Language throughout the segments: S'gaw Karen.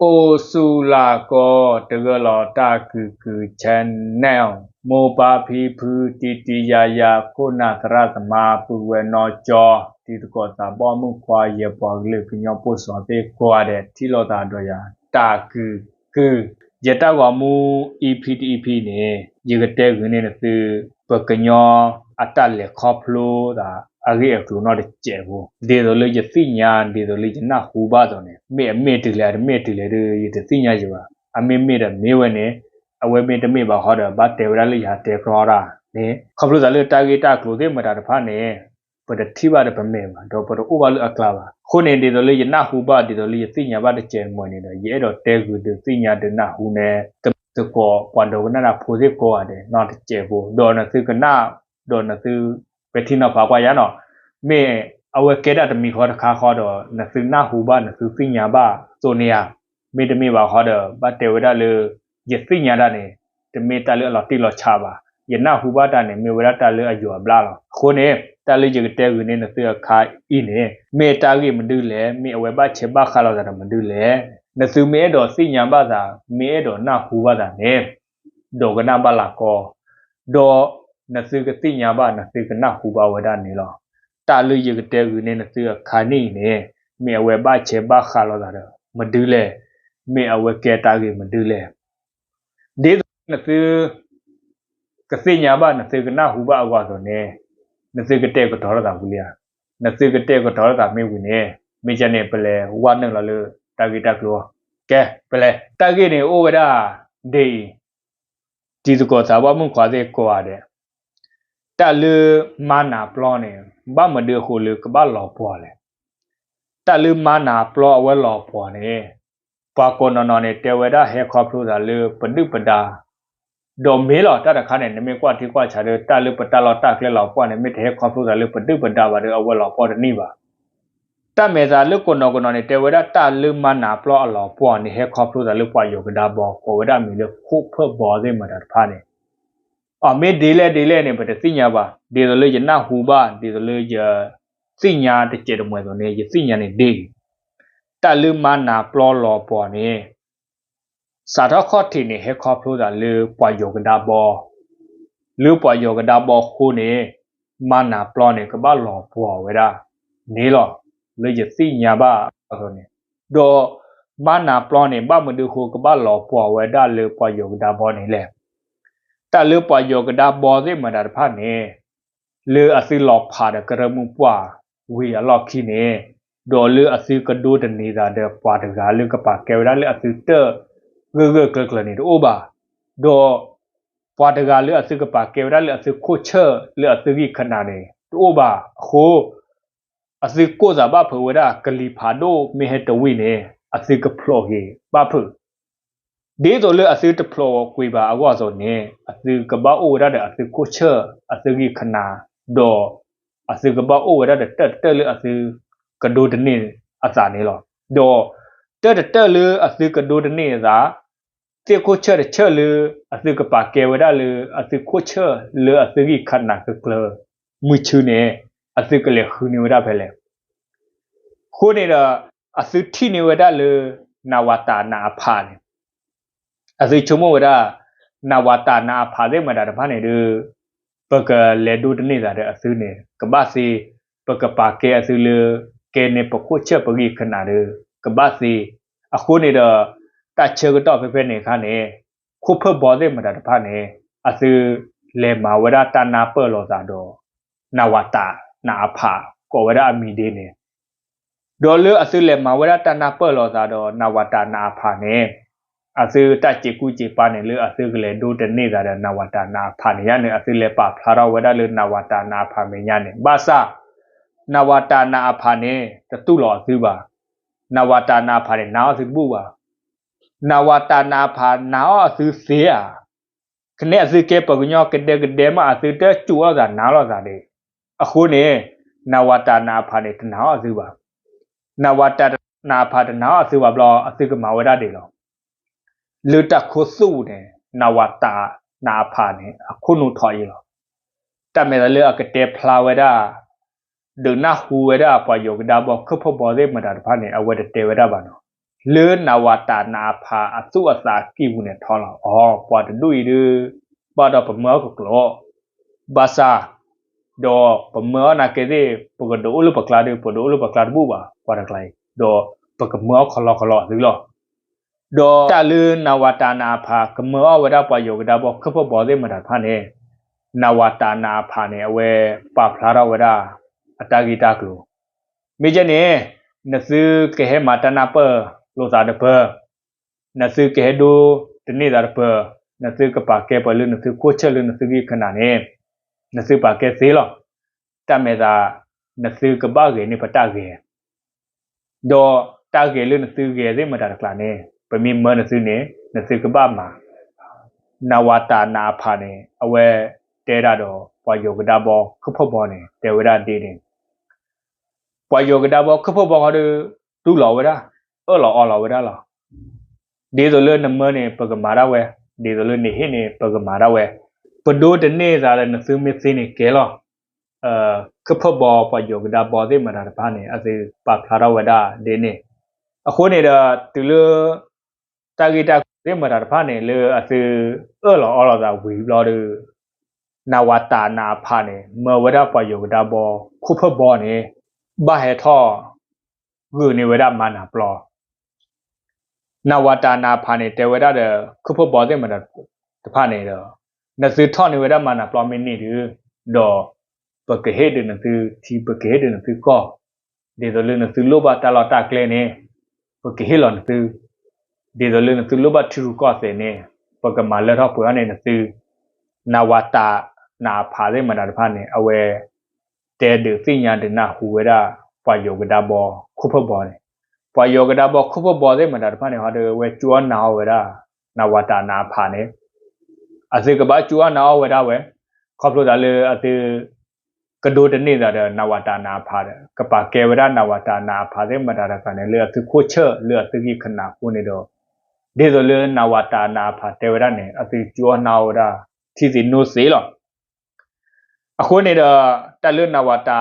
အိၣ်ဆူၣ်လၢ်ကီ တဂၢၢ်လီၤတၢ်ကုၢ်ကုၢ် channel မိၢ်ပၢ်ဖံဖု တံၤတံၤယၤယၤ ခိၣ်နၢ်သရၣ်သမါ ပုၢ်ဝဲၢ်နီၢ်ကၠီ တံၤသကိးသးပှၢ်မုၣ်ခွါ ယပှၤကလုာ်ကညီဖိစီၤသ့ၣ်ကိးဂၤဒဲး ထံၣ်လိာ်သးဒီးယၤ တၢ်ကုၢ်ကုၢ် ယတၢ်ဂီၤမူ EP တ EP န့ၣ် ယကတဲဂုာ်န့ၢ်နသု ပကညီအတၢ်လဲၤခီဖျိသး အဂ့ၢ်အကျိၤနီတစဲးဖိ ဒ်သိးလၢယသ့ၣ်ညါ ဒ်သိးလၢယနၢ်ဟူဘၣ်အသိးန့ၣ် မ့ၢ်အမ့ၢ်တုၤလဲၣ် အတမ့ၢ်တုၤလဲၣ်ဒီး ယတသ့ၣ်ညါယၤဘၣ်. အမ့ၢ်မ့ၢ်ဒီးမ့ၢ်ဝဲန့ၣ် အဝဲမ့ၢ်တမ့ၢ်ဘၣ်ဃီဒီး ဘၣ်တဲဝဲဒၣ်လၢယဟးတဲကြီတၢ်န့ၣ် ခီဖျိသးလၢတၢ်ဂ့ၢ်တၢ်ကျိၤသ့ၣ်မတၤတဖၣ်န့ၣ် ပတထံၣ်ဘၣ်ဒီးပမဲာ်ဘၣ် ဒီးပတအိၣ်ဘၣ်လၢအကျါဘၣ်. အဃိန့ၣ် ဒ်သိးလၢယနၢ်ဟူဘၣ် ဒ်သိးလၢယသ့ၣ်ညါဘၣ်တစဲးမ့ၢ်န့ၣ်ဒီး ယအဲၣ်ဒိးတဲဂုာ်ဒုးသ့ၣ်ညါဒုးနၢ်ဟူန့ၣ် တံၤသကိးပှၤဒိကနၣ်တၢ်ဖိသ့ၣ်ကိးဂၤဒဲးနီတစဲးဖိ ဒီးနသုကနၣ် ဒီးနသု ပထံနီၤဖးကွၢ်ယၤနီၤ မ့ၢ်အဝဲကဲဒၣ်တမံၤဃီတခါဃီဒီး နသုနၢ်ဟူဘၣ် နသုသ့ၣ်ညါဘၣ်အသိးန့ၣ်ဧါ. မ့တမ့ၢ်ဘၣ်ဃီဒီး ဘၣ်တဲဝဲဒၣ်လၢ ယသ့ၣ်ညါတၢ်န့ၣ် တမ့ၢ်တၢ်လၢအလီၤတံၢ်လီၤဆဲးဘၣ်. ယနၢ်ဟူဘၣ်တၢ်န့ၣ် မ့ၢ်ဝဲဒၣ်တၢ်လၢအယိာ်အဘျါလီၤ. အဃိန့ၣ် တၢ်လၢယကတဲဂုာ်န့ၢ်နသုအခါအံၤန့ၣ် မ့ၢ်တၢ်ဂ့ၢ်မနုၤလဲၣ်, မ့ၢ်အဝဲဘၣ်ဆဲးဘၣ်ဃးလိာ်သးဒီးမနုၤလဲၣ်. နသုမ့ၢ်အဲၣ်ဒိးသ့ၣ်ညါဘၣ်သး, မ့ၢ်အဲၣ်ဒိးနၢ်ဟူဘၣ်သးန့ၣ် ဒိကနၣ်ဘၣ်လၢ်ကီ, ဒီးနသုကသ့ၣ်ညါဘၣ် နသုကနၢ်ဟူဘၣ်ဝဲဒၣ်န့ၣ်လီၤ. တၢ်လၢယကတဲဂုာ်န့ၢ်နသုအခါန့ၣ်အံၤန့ၣ် မ့ၢ်အဝဲဘၣ်ဆဲးဘၣ်ဃးလိာ်သးဒီးမနုၤလဲၣ်, မ့ၢ်အဝဲကဲတၢ်ဂ့ၢ်မနုၤလဲၣ်. ဒ်သိးနသု ကသ့ၣ်ညါဘၣ် နသုကနၢ်ဟူဘၣ်အဂီၢ်အသိးန့ၣ် နသုကတဲာ်ကတီၤလိာ်သးဝံၤလံဧါ. နသုကတဲာ်ကတီၤလိာ်သးမ့ၢ်ဝံၤန့ၣ် မ့ၢ်ကန့ၣ် ပလဲၤဝဲနုာ်လီၤလၢတၢ်ဂ့ၢ်တၢ်ကျိၤ. ကဲ ပလဲၤ တၢ်ဂ့ၢ်န့ၣ်အိၣ်ဝဲဒၣ်ဒ်အံၤ, တံၤသကိးသးပှၢ်မုၣ်ခွါသ့ၣ်ကိးဂၤဒဲး, တၢ်လၢမါနးပျီန့ၣ် ဘၣ်မနုၤအဃိလၢကဘၣ်လီၤပှီၢ်လဲၣ်. တၢ်လၢမါနးပျီအဝဲလီၤပှီၢ်န့ၣ် ပှၤကိးနီၢ်နီၢ်န့ၣ် တဲဝဲဒၣ်ဟဲခီဖျိသးလၢပဒုၣ်ပဒါ, ဒီးမ့ၢ်လီၤ တၢ်တခါန့ၣ် နမ့ၢ်ကွၢ်ထံကွၢ်ဆးဒီး တၢ်လၢပတၢ်လီၢ်တၢ်ကျဲလီၤပှီၢ်န့ၣ် မ့ၢ်တဟဲခီဖျိသးလၢပဒုၣ်ပဒါဘၣ်ဒီး အဝဲလီၤပှီၢ်တန့ၢ်ဘၣ်. တၢ်မဲာ်သးလၢကိးနီၢ်ကိးနီၢ်န့ၣ် တဲဝဲဒၣ်တၢ်လၢမါနးပျီအလီၤပှီၢ်န့ၣ် ဟဲခီဖျိသးလၢပှၤယိၤကဒါဘီ ကိးဝဲဒၣ်မံၤလၢခိၣ်ဖၢၣ်ဘီသ့ၣ်မတၤတဖၣ်န့ၣ် အမ့ၢ်ဒ်လဲၣ်ဒ်လဲၣ်န့ၣ် ပတသ့ၣ်ညါဘၣ်. ဒ်သိးလၢယနၢ်ဟူဘၣ် ဒ်သိးလၢယသ့ၣ်ညါတစဲးတမှဲၤအသိးန့ၣ် ယသ့ၣ်ညါန့ၣ်ဒ်အံၤ, တၢ်လၢမါနးပျီလီၤပှီၢ်န့ၣ် စးထီၣ်ခီၣ်ထံးန့ၣ် ဟဲခီဖျိသးလၢပှၤယိၤကဒါဘီ, လၢပှၤယိၤကဒါဘီအဃိန့ၣ် မါနးပျီန့ၣ် ကဘၣ်လီၤပှီၢ်ဝဲဒၣ်န့ၣ်လီၤ. လၢယသ့ၣ်ညါဘၣ်အသိးန့ၣ်, ဒီးမါနးပျီန့ၣ် ဘၣ်မနုၤအဃိကဘၣ်လီၤပှီၢ်ဝဲဒၣ်လၢပှၤယိၤကဒါဘီန့ၣ်လဲၣ်. တၢ်လၢပှၤယိၤကဒါဘီသ့ၣ်မတၤတဖၣ်န့ၣ် လၢအသုလီၤဖးဒီးကရၢမိၢ်ပှၢ်ဝံၤအလီၢ်ခံန့ၣ်, ဒီးလၢအသုကဒိတန့ၤသးဒီးပှၤတဂၤလၢကပာ်ကဲဝဲဒၣ်လၢအသုတၢၢ်ဂၢၢ်ဂၢၢ်ကျၢၤကျၢၤန့ၣ်တအိၣ်ဘၣ်, ဒီးပှၤတဂၤလၢအသုကပာ်ကဲဝဲဒၣ်လၢအသုခိၣ်ဆၢၣ်လၢအသုဂံၢ်ခနၣ်န့ၣ် တအိၣ်ဘၣ်အဃိ အသုကိၢ်သးဘၣ်ဖုးဝဲဒၣ်ကလံၤဖးဒိၣ်မ့ၢ်ဟဲတဝံၣ်န့ၣ် အသုကဖျိးက့ၤဘၣ်ဖုး ဒ်သိးလၢအသုတဖျိးကွံာ်ဘၣ်အဂီၢ်အသိးန့ၣ် အသုကဘၣ်အိၣ်ဝဲဒၣ်ဒီးအသုခိၣ်ဆၢၣ် အသုဂံၢ်ခနၣ်, ဒီးအသုကဘၣ်အိၣ်ဝဲဒၣ်ဒီးတၢၢ်တတၢၢ်လၢအသုကဒိတန့ၢ်အသးန့ၣ်လီၤ. ဒီးတၢၢ်တတၢၢ်လၢအသုကဒိတန့ၢ်အသး သ့ၣ်ခိၣ်ဆၢၣ်တဆၢၣ်လၢအသုကပာ်ကဲဝဲဒၣ်လၢအသုခိၣ်ဆၢၣ်လၢအသုဂံၢ်ခနၣ်ကကျၢၤမုၢ်ဆူန့ၣ် အသုကလဲၤဃုန့ၢ်ဝဲဒၣ်ဖဲလဲၣ်. အဃိန့ၣ်ဒီး အသုထံၣ်န့ၢ်ဝဲဒၣ်လၢ နဝတ နအဖ န့ၣ် အသုဆိကမိၣ်ဝဲဒၣ် နဝတ နအဖသ့ၣ်မတၤတဖၣ်န့ၣ်ဒီး ပကလဲၤဒိတန့ၢ်သးဒီးအသုန့ၣ် ကဘၣ်သ့, ပကပာ်ကဲအသုလၢ ကဲန့ၢ်ပခိၣ်ဆၢၣ်ပဂံၢ်ခနၣ်ဒီး ကဘၣ်သ့. အဃိန့ၣ်ဒီး တၢ်ဆၢကတီၢ်ဖဲဖဲန့ၣ်အခါန့ၣ် ခိၣ်ဖၢၣ်ဘီသ့ၣ်မတၤတဖၣ်န့ၣ် အသုလဲၤမၤဝဲဒၣ်တၢ်နၢ်ပၢၢ်လိာ်သးဒီး နဝတ နအဖ ကိးဝဲဒၣ်အမံၤဒ်န့ၣ် ဒီးလၢအသုလဲၤမၤဝဲဒၣ်တၢ်နၢ်ပၢၢ်လိာ်သးဒီး နဝတ နအဖ န့ၣ် အသုတၢ်စံးကူစံးပာ်န့ၣ်လၢအသုကလဲၤဒိတန့ၢ်သးဒီး နဝတ နအဖ န့ၣ်ညါန့ၣ် အသုလဲၤပာ်ဖျါထီၣ်ဝဲဒၣ်လၢ နဝတ နအဖ မဲာ်ညါန့ၣ် ဘၣ်ဆၣ် နဝတ နအဖ န့ၣ် တတူၢ်လိာ်အသုဘၣ်. နဝတ နအဖ န့ၣ် နာ်အီၣ်သုတဘူၣ်ဘၣ်. နဝတ နအဖ နာ်အီၣ်အသုသ့ဧါ. ကနဲအသုကဲပှၤကညီကဒဲကဒဲမး အသုတစူၢ်အီၣ်သးနာ်လိာ်သးဒံး. အဃိန့ၣ် နဝတ နအဖ န့ၣ် တနာ်အီၣ်အသုဘၣ်. နဝတ နအဖ တနာ်အီၣ်အသုဘၣ်ဘျီ အသုကမၤဝဲဒၣ်ဒ်လဲၣ်. လၢတၢ်ခူသူၣ်န့ၣ် နဝတ နအဖန့ၣ် အခိၣ်နူာ်ထီၣ်အံၤလီၤ. တၢ်မဲာ်သးလၢအကတဲဖျါဝဲဒၣ် ဒုးနၢ်ဟူဝဲဒၣ်ပှၤယိၤကဒါဘီ ခိၣ်ဖၢၣ်ဘီသ့ၣ်မတၤတဖၣ်န့ၣ် အဝဲတတဲဝဲဒၣ်ဘၣ်နီၤ. လၢနဝတနအဖအသူၣ်အသးအကံၢ်ပူၤန့ၣ်ထီလီၤ. အီၤ ပှၤတဒူၣ်အံၤဒုး ဘၣ်ဒီးပမၢအီၤကကျိာ် ဘၣ်ဆၣ် ဒီးပမၢအီၤနာ်ကဲသ့ၣ် ပကဒုးအိၣ်လၢပကျါဒီး ပဒုးအိၣ်လၢပကျါတဘူၣ်ဘၣ် ပှၤတကျါအံၤ ဒီးပကမၢအီၤခီလီခီလီအသုလီၤ. ဒီးတၢ်လၢနဝတနအဖ ကမၢအီၤဝဲဒၣ်ပှၤယိၤကဒါဘီခၢၣ်ဖၢၣ်ဘီသ့ၣ်မတၤတဖၣ်န့ၣ် နဝတနအဖန့ၣ် အဝဲပာ်ဖျါထီၣ်ဝဲဒၣ် အတၢ်ဂ့ၢ်တၢ်ကျိၤ မ့ၢ်ကဲန့ၣ် နသုကဟဲမၤတၢ်နၢ်ပၢၢ်လိာ်သးတပၢၢ်, နသုကဟဲဒိတန့ၢ်သးတပၢၢ်, နသုကပာ်ကဲပှၤလၢနသုခိၣ်ဆၢၣ်လၢနသုဂံၢ်ခနၣ်န့ၣ် နသုပာ်ကဲသ့လီၤ. တၢ်မဲာ်သး နသုကဘၣ်ဂဲၤန့ၢ်ပတၢ်ဂဲၤ ဒီးတၢ်ဂဲၤလၢနသုဂဲၤသ့ၣ်မတၤတကျါန့ၣ် ပမ့ၢ်မၢနသုန့ၣ် နသုကဘၣ်မၤ နဝတနအဖန့ၣ် အဝဲတဲဒၣ်ဒီး ပှၤယိၤကဒါဘီခၢၣ်ဖၢၣ်ဘီန့ၣ် တဲဝဲဒၣ်ဒ်န့ၣ် ပှၤယိၤကဒါဘီခၢၣ်ဖၢၣ်ဘီဃီဒီး တူၢ်လိာ်ဝဲဒၣ် အၢၣ်လီၤအီလီၤဝဲဒၣ်လီၤ. ဒ်သိးလၢနမၢန့ၣ် ပကမၤဒၣ်ဝဲ, ဒ်သိးလၢနဟ့ၣ်န့ၣ် ပကမၤဒၣ်ဝဲ, ပဒိတန့ၢ်သးဒီးနသုမ့ၢ်သ့န့ၣ်ကဲလီၤ. ခၢၣ်ဖၢၣ်ဘီပှၤယိၤကဒါဘီသ့ၣ်မတၤတဖၣ်န့ၣ် အသုပာ်ဖျါထီၣ်ဝဲဒၣ်ဒ်န့ၣ်, အဃိန့ၣ်ဒီး တုၤလၢ တၢ်ဂ့ၢ်တၢ်ကျိၤသ့ၣ်မတၤတဖၣ်န့ၣ် လၢအသုအၢၣ်လီၤအီလီၤသးဝံၤဘျီဒီး နဝတနအဖန့ၣ် မၢဝဲဒၣ်ပှၤယိၤကဒါဘီခၢၣ်ဖၢၣ်ဘီန့ၣ် ဘၣ်ဟဲထီၣ်ဂုာ်န့ၢ်ဝဲဒၣ်မၤနၤပျီ နဝတနအဖန့ၣ် တဲဝဲဒၣ်ဒီး ခၢၣ်ဖၢၣ်ဘီသ့ၣ်မတၤတဖၣ်န့ၣ်ဒီး နသုထီၣ်န့ၢ်ဝဲဒၣ်မၤနၤပျီမ့ၢ်န့ၢ်ဒီး ဒီးပကဟ့ၣ်ဒုးနသုထံ ပကဟ့ၣ်ဒုးနသုကီၢ်, ဒ်သိးလၢနသုလိၣ်ဘၣ်တၢ်လီၢ်တၢ်ကျဲန့ၣ် ပကဟ့ၣ်လီၤနသု, ဒ်သိးလၢနသုလိၣ်ဘၣ်ထံရူၢ်ကီၢ်သဲးန့ၣ် ပကမၤလၢထီၣ်ပှဲၤအီၤန့ၢ်နသု, နဝတနအဖသ့ၣ်မတၤတဖၣ်န့ၣ် အဝဲ တဲဒုးသ့ၣ်ညါဒုးနၢ်ဟူဝဲဒၣ် ပှၤယိၤကဒါဘီခၢၣ်ဖၢၣ်ဘီန့ၣ်, ပှၤယိၤကဒါဘီခၢၣ်ဖၢၣ်ဘီသ့ၣ်မတၤတဖၣ်န့ၣ် ဟီဒီးအဝဲကၠူအီၣ်နၤအီၣ်ဝဲဒၣ် နဝတနအဖန့ၣ်, အသုကဘၣ်ကၠူအီၣ်နၤအီၣ်ဝဲဒၣ်ဝဲ, ခီဖျိသးလၢအသု ကဒိတန့ၢ်သးဒီး နဝတနအဖဒီး ကပာ်ကဲဝဲဒၣ် နဝတနအဖသ့ၣ်မတၤတဖၣ်န့ၣ် လၢအသုခိၣ်ဆၢၣ်လၢအသုဂံၢ်ခနၣ်အဃိန့ၣ်ဒီး ဒ်သိးလၢ နဝတနအဖတဲဝဲဒၣ်န့ၣ် အသုကၠူအီၣ်နၤအီၣ်ဝဲဒၣ် ထံသ့ၣ်နိသ့ၣ်လီၤ. အဃိန့ၣ်ဒီး တၢ်လၢ နဝတ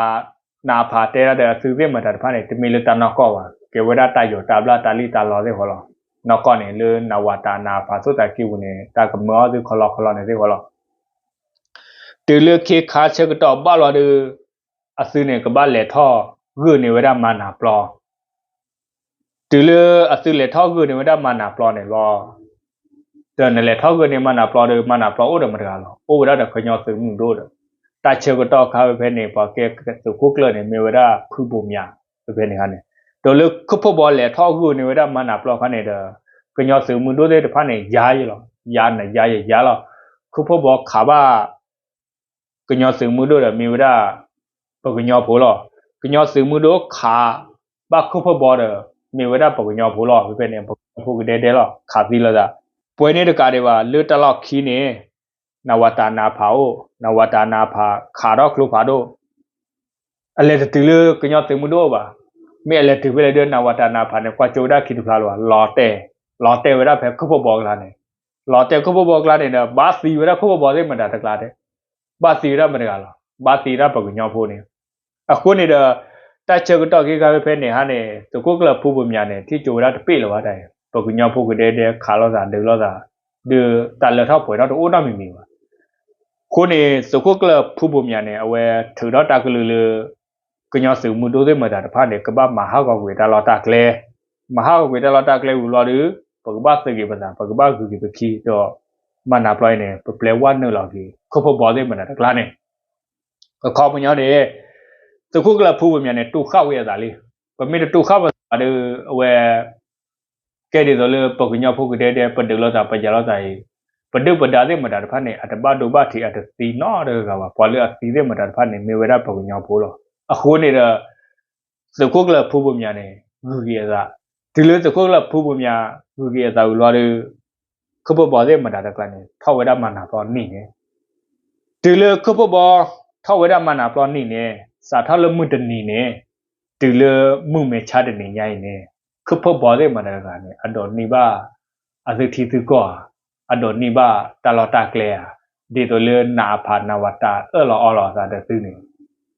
နအဖတဲဒၣ်ဒီးအသုသ့ၣ်မတၤတဖၣ်န့ၣ် တမ့ၢ်လၢတၢ်နီၢ်ကီၢ်ဘၣ်, ကဲဝဲဒၣ်တၢ်ယိၤတၢ်ဘျၣ်တၢ်လံၣ်တၢ်လီသ့ၣ်ဃီလီၤ. နီၢ်ကီၢ်န့ၣ် လၢ နဝတနအဖ သုးတၢ်ကံၢ်ပူၤန့ၣ် တၢ်ကမၢအီၤသုခီလီခီလီန့ၣ်သ့ၣ်ဃီလီၤ. တုၤလၢခ့ခါဆၢကတီၢ်ဘၣ်လီၤဒီး အသုန့ၣ်ကဘၣ်လဲၤထီၣ်ဂုာ်န့ၢ်ဝဲဒၣ်မၤနၤပျီ တုၤလၢအသုလဲၤထီၣ်ဂုာ်န့ၢ်ဝဲဒၣ်မၤနၤပျီန့ၣ်လီၤ. ဒီးနလဲၤထီၣ်ဂုာ်န့ၢ်မၤနၤပျီဒီး မၤနၤပျီအိၣ်ဒီးမတၤတဂၤလီၤ, အိၣ်ဝဲဒၣ်ဒီးကညီသုးမုၢ်ဒိၣ်ဒီး တၢ်ဆၢကတီၢ်ခါဖဲဖဲန့ၣ် ပှၤကဲသုးခိၣ်ကျၢၢ်န့ၣ် မ့ၢ်ဝဲဒၣ်ဖုဘိၣ်မၠး ဖဲဖဲန့ၣ်ခါန့ၣ်, ဒီးလၢခၢၣ်ဖၢၣ်ဘီလဲၤထီၣ်ဂုာ်န့ၢ်ဝဲဒၣ်မၤနၤပျီခါန့ၣ်ဒီး ကညီသုးမုၢ်ဒိၣ်သ့ၣ်တဖၣ်န့ၣ် ယါယဲလီၤ, ယါနယါယဲယါလီၤ. ခၢၣ်ဖၢၣ်ဘီခးဘၣ် ကညီသုးမုၢ်ဒိၣ်ဒီးမ့ၢ်ဝဲဒၣ် ပကညီဖိလီၤ. ကညီသုးမုၢ်ဒိၣ်ခးဘၣ်ခၢၣ်ဖၢၣ်ဘီဒီး မ့ၢ်ဝဲဒၣ်ပကညီဖိလီၤ. ဖဲဖဲန့ၣ် ပကညီဖိကဒဲဒဲလီၤ ခးသံလိာ်သး. ပှဲၤန့ၣ်တကးဒံးဘၣ် လၢတၢ်လီၢ်ခံန့ၣ် နဝတနအဖအိၣ်, နဝတနအဖခးထီၣ်ကျိဖးဒိၣ် အလဲၤတတုၤလၢကညီသုးမုၢ်ဒိၣ်အိၣ်ဘၣ်. မ့ၢ်အလဲၤတုၤဖဲလဲၣ်ဒီး နဝတနအဖန့ၣ် ကွၢ်ကၠိဝဲဒၣ်ခံတဖျါလၢၤဘၣ်, လီၤတဲာ်, လီၤတဲာ်ဝဲဒၣ်ဖဲခၢၣ်ဖၢၣ်ဘီအကျါန့ၣ်, လီၤတဲာ်ခၢၣ်ဖၢၣ်ဘီအကျါန့ၣ်ဒီး ဘၣ်သံဝဲဒၣ်ခၢၣ်ဖၢၣ်ဘီသ့ၣ်မတၤတကျါတဲ ဘၣ်သံဝဲဒၣ်မတၤတဂၤလီၤ, ဘၣ်သံဝဲဒၣ်ပကညီဖိန့ၣ်. အဃိန့ၣ်ဒီး တၢ်ဆၢကတီၢ်က့ၤခါဖဲဖဲန့ၣ်ဟါန့ၣ် သုးခိၣ်ကျၢၢ်ဖုဘိၣ်မၠးန့ၣ် ထံၣ်ကၠိဝဲဒၣ်တပ့ၣ်လၢၤဘၣ်တၢ်အံၤ, ပကညီဖိကဒဲဒဲခးလိာ်သးဒုးလိာ်သး, ဒီးတၢ်လၢထီၣ်ပှဲၤထီၣ်တအိၣ်နီတမံၤမံၤဘၣ်. အဃိန့ၣ် သုးခိၣ်ကျၢၢ်ဖုဘိၣ်မၠးန့ၣ် အဝဲထုးထီၣ်တၢ်ကလုၢ်လၢ ကညီသုးမုၢ်ဒိၣ်သ့ၣ်မတၤတဖၣ်န့ၣ် ကဘၣ်မၤဟးဂီၤကွံာ်တၢ်လီၢ်တၢ်ကျဲ, မၤဟးဂီၤကွံာ်တၢ်လီၢ်တၢ်ကျဲဝံၤလီၤဒီး ပကဘၣ်သုးက့ၤပသး, ပကဘၣ်ဂုာ်က့ၤပခံ, ဒီးမၤနၤပျီအံၤန့ၣ် ပပျဲဝဲနုာ်လီၤက့ၤ ခၢၣ်ဖၢၣ်ဘီသ့ၣ်မတၤတကျါန့ၣ်. အခီပညီန့ၣ် သုးခိၣ်ကျၢၢ်ဖုဘိၣ်မၠးန့ၣ် တူၢ်ဃၣ်ဝဲအသးလံ. ပမ့ၢ်တတူၢ်ဃၣ်ပသးဒီး အဝဲ ကဲဒ်သိးလၢပကညီဖိကဒဲဒဲ ပဒုးလိာ်သး ပယၤလိာ်သးအံၤ, ပဒုၣ်ပဒါသ့ၣ်မတၤတဖၣ်န့ၣ် အတဘၣ်ဒိဘၣ်ထံး အတသံနီတဂၤဘၣ်. ပှၤလၢအသံသ့ၣ်မတၤတဖၣ်န့ၣ် မ့ၢ်ဝဲဒၣ်ပကညီဖိလီၤ. အဃိန့ၣ်ဒီး သုးခိၣ်ကျၢၢ်ဖုဘိၣ်မၠးန့ၣ် ဂုာ်က့ၤအသး, တုၤလၢသုးခိၣ်ကျၢၢ်ဖုဘိၣ်မၠး ဂုာ်က့ၤအသးဝံၤလီၤဒီး ခၢၣ်ဖၢၣ်ဘီသ့ၣ်မတၤတကျါန့ၣ် ထီၣ်ဝဲဒၣ်မၤနၤပျီနံၣ်န့ၣ်, တုၤလၢခၢၣ်ဖၢၣ်ဘီ ထီၣ်ဝဲဒၣ်မၤနၤပျီနံၣ်န့ၣ် စးထီၣ်လၢမုၢ်တနံၤန့ၣ် တုၤလၢမုၢ်မဲာ်ဆါတနံၤညါအံၤန့ၣ် ခၢၣ်ဖၢၣ်ဘီသ့ၣ်မတၤတဂၤန့ၣ် အဒိးန့ၢ်ဘၣ် အသုထံသုကီၢ်ဧါ, အဒိးန့ၢ်ဘၣ်တၢ်လီၢ်တၢ်ကျဲဧါ, ဒ်သိးလၢနအဖးနဝတအၢၣ်လီၤအီလီၤအသးဒီးသုန့ၣ်,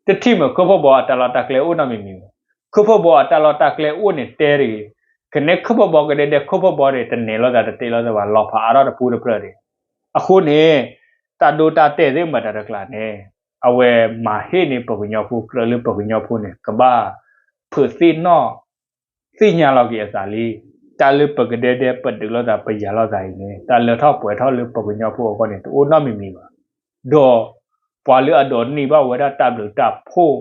တထံၣ်မ့ၢ်ခၢၣ်ဖၢၣ်ဘီအတၢ်လီၢ်တၢ်ကျဲအိၣ်နီတမံၤမံၤ, ခၢၣ်ဖၢၣ်ဘီအတၢ်လီၢ်တၢ်ကျဲအိၣ်န့ၣ်တဲတဂ့ၤ, ကနဲခိၣ်ဖီၣ်ဘီကဒဲဒဲခိၣ်ဖီၣ်ဘီန့ၣ် တနဲၤလိာ်သးတတဲလိာ်သးဘၣ် လီၤဖးအါထီၣ်တပူၤတဖျၢၣ်ဒံး. အဃိန့ၣ် တၢ်ဒိတၢ်တဲာ်သ့ၣ်မတၤတကျါန့ၣ် အဝဲမၤဟ့ၣ်န့ၢ်ပှၤကညီဖိကြၢးလၢပှၤကညီဖိန့ၣ် ကဘၣ်ဖုးသ့ၣ်နီၣ် သ့ၣ်ညါလီၤက့ၤအသးလံ. တၢ်လၢပကဒဲဒဲပဒုးလိာ်သးပယၤလိာ်သးအံၤန့ၣ် တၢ်လၢထီၣ်ပှဲၤထီၣ်လၢပှၤကညီဖိအဂီၢ်န့ၣ် တအိၣ်နီတမံၤမံၤဘၣ်. ဒီးပှၤလၢအဒိးန့ၢ်ဘၣ်ဝဲဒၣ်တၢ်ဘျုးတၢ်ဖှိၣ်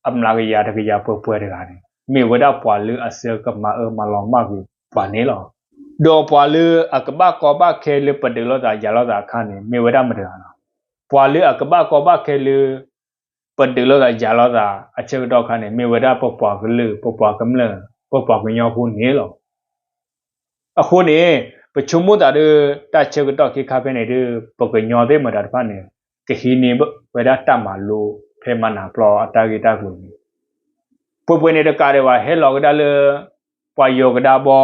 အမျးကယၤတကယၤပှဲၤပှဲၤတဂၤန့ၣ် မ့ၢ်ဝဲဒၣ်ပှၤလၢအစၢၤကမၤအၢမၤလီၤမၢ်ကွံာ်ပှၤန့ၣ်လီၤ. ဒီးပှၤလၢအကဘၣ်ကီဘၣ်ခဲလၢပဒုးလိာ်သးယၤလိာ်သးအခါန့ၣ် မ့ၢ်ဝဲဒၣ်မတၤတဂၤလီၤ. ပှၤလၢအကဘၣ်ကီဘၣ်ခဲလၢ ပဒုးလိာ်သးယၤလိာ်သးအဆၢကတီၢ်အခါန့ၣ် မ့ၢ်ဝဲဒၣ်ပပှၤကလုာ် ပပှၤကမျၢၢ် ပပှၤကညီဖိန့ၣ်လီၤ. အဃိန့ၣ် ပဆိကမိၣ်သးဒီး တၢ်ဆၢကတီၢ်ခဲခါဖဲန့ၣ်ဒီး ပှၤကညီသ့ၣ်မတၤတဖၣ်န့ၣ် ကဟံးန့ၢ်ဝဲဒၣ်တၢ်မၤလိဖဲမၤနၢၤပျီအတၢ်ဂ့ၢ်တၢ်ကျိၤန့ၣ် ပှဲၤပှဲၤန့ၣ်တကးဒံးဘၣ် ဟဲလီၤကဒါလၢ ပှၤယိၤကဒါဘီ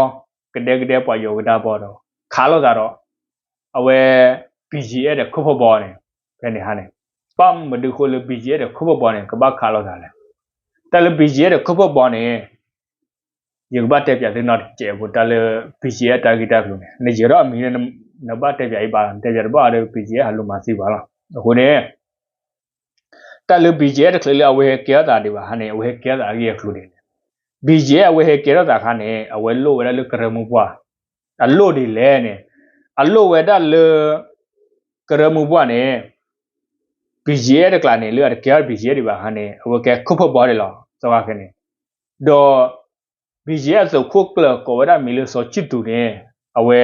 ကဒဲကဒဲပှၤယိၤကဒါဘီဒီး ခးလိာ်သးဒီး အဝဲ ဘံၣ်ကၠံၣ်အဲၣ် ဒီးခိၣ်ဖီၣ်ဘီန့ၣ် ဖဲန့ၣ်ဟါန့ၣ် ဘၣ်မနုၤဃိလၢ ဘံၣ်ကၠံၣ်အဲၣ် ဒီးခိၣ်ဖီၣ်ဘီန့ၣ် ကဘၣ်ခးလိာ်သးလဲၣ်. တၢ်လၢ ဘံၣ်ကၠံၣ်အဲၣ် ဒီးခိၣ်ဖီၣ်ဘီန့ၣ် ယကဘၣ်တဲပၠးသုနီတစဲးဖိ တၢ်လၢ ဘံၣ်ကၠံၣ်အဲၣ် အတၢ်ဂ့ၢ်တၢ်ကျိၤန့ၣ် နယဲၤထီၣ်အမံၤလၢ နဘၣ်တဲပၠးအံၤဘၣ် နတဲပၠးတဘၣ်ဒီး ဘံၣ်ကၠံၣ်အဲၣ် ဟးလူၤမၤသံဘၣ်လီၤ. အဃိန့ၣ် တၢ်လၢ ဘံၣ်ကၠံၣ်အဲၣ် တချုးလၢအဝဲဟဲကဲထီၣ်သးဒံးဘၣ်ဟါန့ၣ် အဝဲဟဲကဲထီၣ်သးအဂ့ၢ်အကျိၤန့ၣ် ဘံၣ်ကၠံၣ်အဲၣ် အဝဲဟဲကဲထီၣ်သးခါန့ၣ် အဝဲလိၣ်ဝဲဒၣ်လၢကရၢမိၢ်ပှၢ် အလိၣ်ဒ်လဲၣ်န့ၣ် အလိၣ်ဝဲဒၣ်လၢ ကရၢမိၢ်ပှၢ်န့ၣ် ဘံၣ်ကၠံၣ်အဲၣ် တကျါန့ၣ် လၢအတကဲထီၣ် ဘံၣ်ကၠံၣ်အဲၣ် ဒံးဘၣ်ဟါန့ၣ် အဝဲကဲခိၣ်ဖီၣ်ဘီဒံးလီၤ သီခါခဲန့ၣ် ဒီး ဘံၣ်ကၠံၣ်အဲၣ် သုးခိၣ်ကျၢၢ်ကိးဝဲဒၣ်မံၤလၢစီၤဆံၣ်သူးန့ၣ် အဝဲ